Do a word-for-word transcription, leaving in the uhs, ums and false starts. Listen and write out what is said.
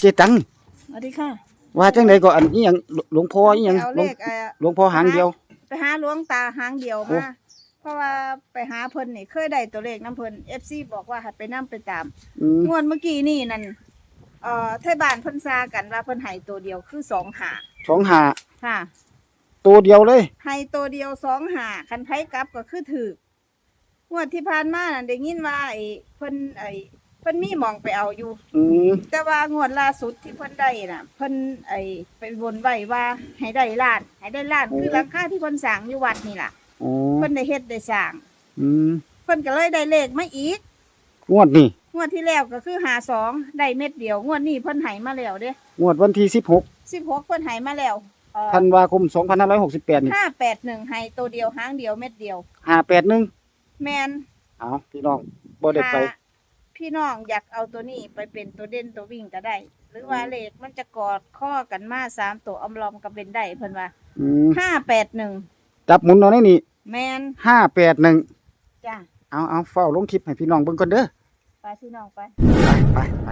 เจตัง สวัสดีค่ะ ว่าจังได๋ก็ อันอีหยัง หลวงพ่ออีหยัง ไปเอา หลวง เลขเอ่อ หลวงพ่อหางเดียว ไปหาหลวงตาหางเดียว โอ้ มา เพราะว่าไปหาเพิ่นนี่เคยได้ตัวเลขนำเพิ่น เอฟซี บอกว่าให้ไปนำไปตาม อืม งวดเมื่อกี้นี่นั่น เอ่อ ไทบ้านเพิ่นซากันว่าเพิ่นให้ตัวเดียวคือ สองห้า สองห้า ค่ะ ตัวเดียวเลย ให้ตัวเดียว สองห้า คันไผกลับก็คือถืก งวดที่ผ่านมานั่นได้ยินว่าไอ้เพิ่น ไอ้เพิ่นมีหม่องไปเอาอยู่ อืม แต่ว่างวดล่าสุดที่เพิ่นได้น่ะ เพิ่นไอ้ไปบนไว้ว่าให้ได้ล้าน ให้ได้ล้าน โอ้ คือหลังคาที่เพิ่นสร้างอยู่วัดนี่ล่ะ โอ้ เพิ่นได้เฮ็ดได้สร้าง อืม เพิ่นก็เลยได้เลขมาอีก งวดนี้ งวดที่แล้วก็คือ ห้าสอง ได้เม็ดเดียว งวดนี้เพิ่นให้มาแล้วเด้ งวดวันที่สิบหก สิบหก เพิ่นให้มาแล้ว เอ่อ ธันวาคม สองพันห้าร้อยหกสิบแปด นี่ ห้าแปดหนึ่ง ให้ตัวเดียวหางเดียวเม็ดเดียว ห้าแปดหนึ่ง แมน เอาพี่น้องบ่ได้ไป ถ้าพี่น้องอยากเอาตัวนี้ไปเป็นตัวเด่นตัววิ่งก็ได้ หรือว่าเลขมันจะกอดข้อกันมาสามตัวอำลอมก็เป็นได้เพิ่นว่า อืม ห้าแปดหนึ่ง จับหมุนเอาในนี่ แมน ห้าแปดหนึ่ง จ้ะ เอาเอาเฝ้าลงคลิปให้พี่น้องเบิ่งก่อนเด้อ ไปพี่น้องไป ไปไปไป